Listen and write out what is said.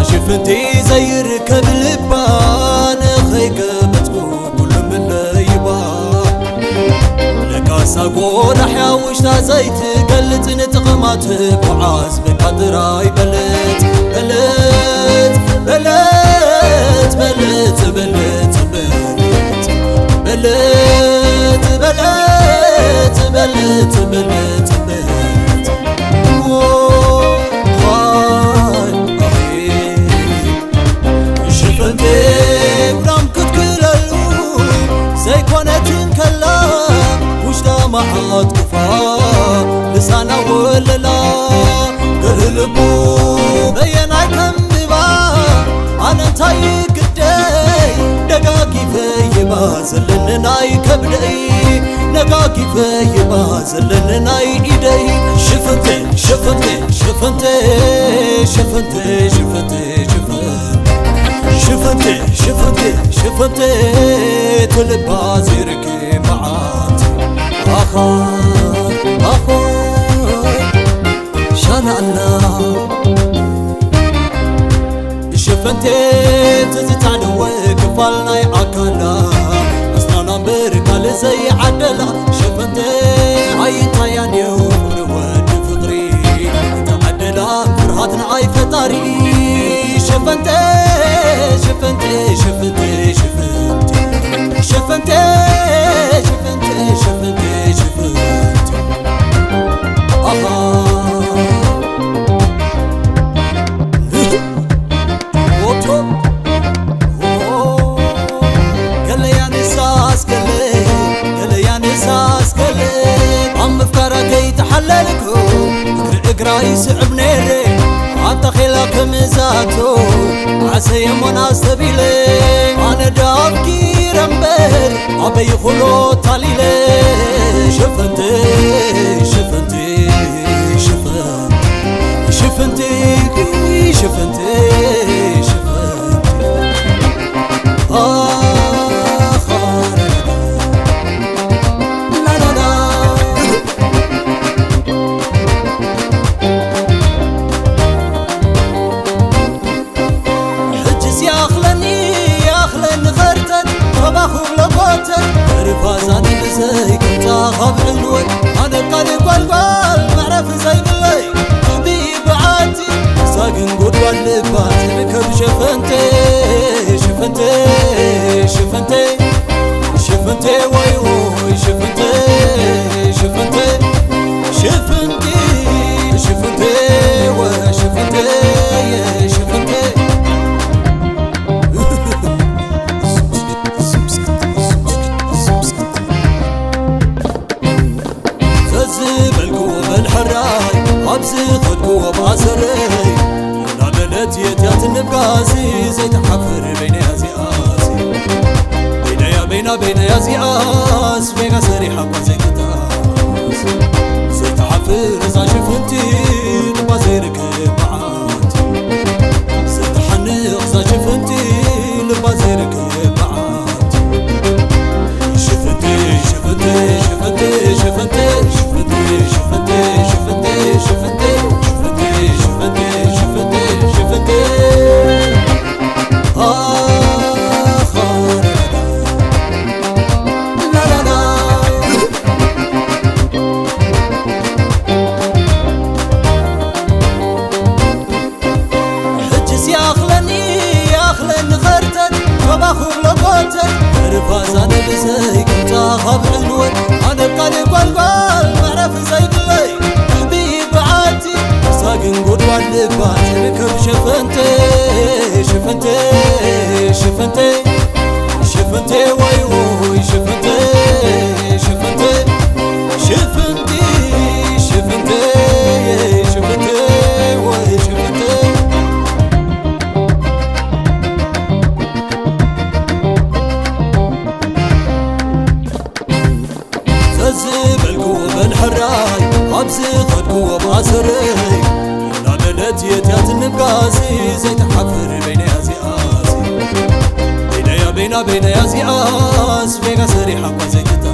ሽፍንቲ ዘይርከብ ልባ ንኸይገበጽኩ ኩሉ ምለይባ ለካሳ ጎዳሕያ ውሽጣ ዘይትገልጽ ንጥቕማ ትጓዓዝ በቃ ጥራይ በለጽ በለጽ በለጽ በለጽ በለጽ በለጽ በለጽ በለጽ በለጽ በለጽ ሽፈንቴ ጉዳም ክትክለሉ ዘይኮነትን ከላ ውሽጣ መዓት ክፋ ልሳና ወለላ ገርህ ልቡ በየናይ ከንብባ ኣነ እንታይ ግደይ ደጋጊፈ ይባ ዘለኒ ናይ ከብደይ ነጋጊፈ ይባ ዘለኒ ናይ ኢደይ ሽፍንቴ ሽፍንቴ ሽፍንቴ ሽፍንቴ ሽፍንቴ ሽፍንቴ ሽፍንቴ ሽፍንቴ ሽፍንቴ ትልባ ዘይርክ መዓት ኣኻ ኣኻ ሻናና ሽፍንቴ ትዝታንወ ክፋል ናይ ኣካላ ኣስናና እምበር ካልእ ዘይዓደላ ሽፍንቴ ኣይታያን እዩ ፍቕሪ ወዲ ፍቕሪ እተዓደላ ፍርሃት ንኣይ ፈጣሪ ሽፍንቴ ሽፍንቴ ሽፍንቴ ሽፍንቴ ሽፍንቴ ሽፍንቴ ሽፍንቴ ሽፍንቴ ኣሃ ኦቶ ገለያ ንሳስ ገለ ገለያ ንሳስ ገለ ኣብ ምፍቃራ ከይተሓለልኩ እግሪ እግራ ይስዕብ ነይረ ኣንታ ኼላ ከምዛቶ ዓሰየ ሞና ዝተቢለ ኣነ ዳፍኪረ እምበር ኣበይ ኹሎ ታሊለ ሽፍንቲ ሽፍንቲ ሽፍንቲ ሽፍንቲ ሽፍንቲ ሽፍንቲ ኣኻ ላላላ ሕጂ ሲኣኽለኒ ይኣኽለኒ ኸርተት ተባኹብ ለጎተት ተሪፋ ዛኒ ብዘይ ቅምጫ ኻብ ዕንወት ኣነ ቃል ጓልጓል መዕረፊ ዘይብለይ ሕቢ ብዓቲ እሳ ግን ጉድጓድ ልባ ትርከብ ሸፈንቴ ሸፈንቴ ሸፈንቴ ሽፍንቴ ወይ ወይ ሽፍንቴ ሽፍንቴ ሽፍንቲ ሽፍንቴ ወይ ሽፍንቴ ሽፍንቴ ዘዝበልክዎ በል ሕራይ ኣብ ዝኸድክዎ ብኣሰረይ እናበለት የትያት ንብጋሲ ዘይትሓፍር በይነያ ዚኣሲ በይነያ በይና በይነያ ዚኣስ በይና ሰሪሓ እኳ ዘይትታስ ዘይትሓፍር እዛ ሽፍንቲ ልባ ዘይርክብ በዓቲ ዘይትሓንቕ እዛ ሽፍንቲ ልባ ዘይርክብ በዓቲ በልክዎ በል ሕራይ ኣብ ዝኸድክዎ ማእሰርይ እናበለት የትያት ንብጋሲ ዘይትሓፍር በይነያ እዚኣሲ በይነያ በይና በይነያ እዚኣስ ቬጋ ሰሪሓ እኳ ዘይትታ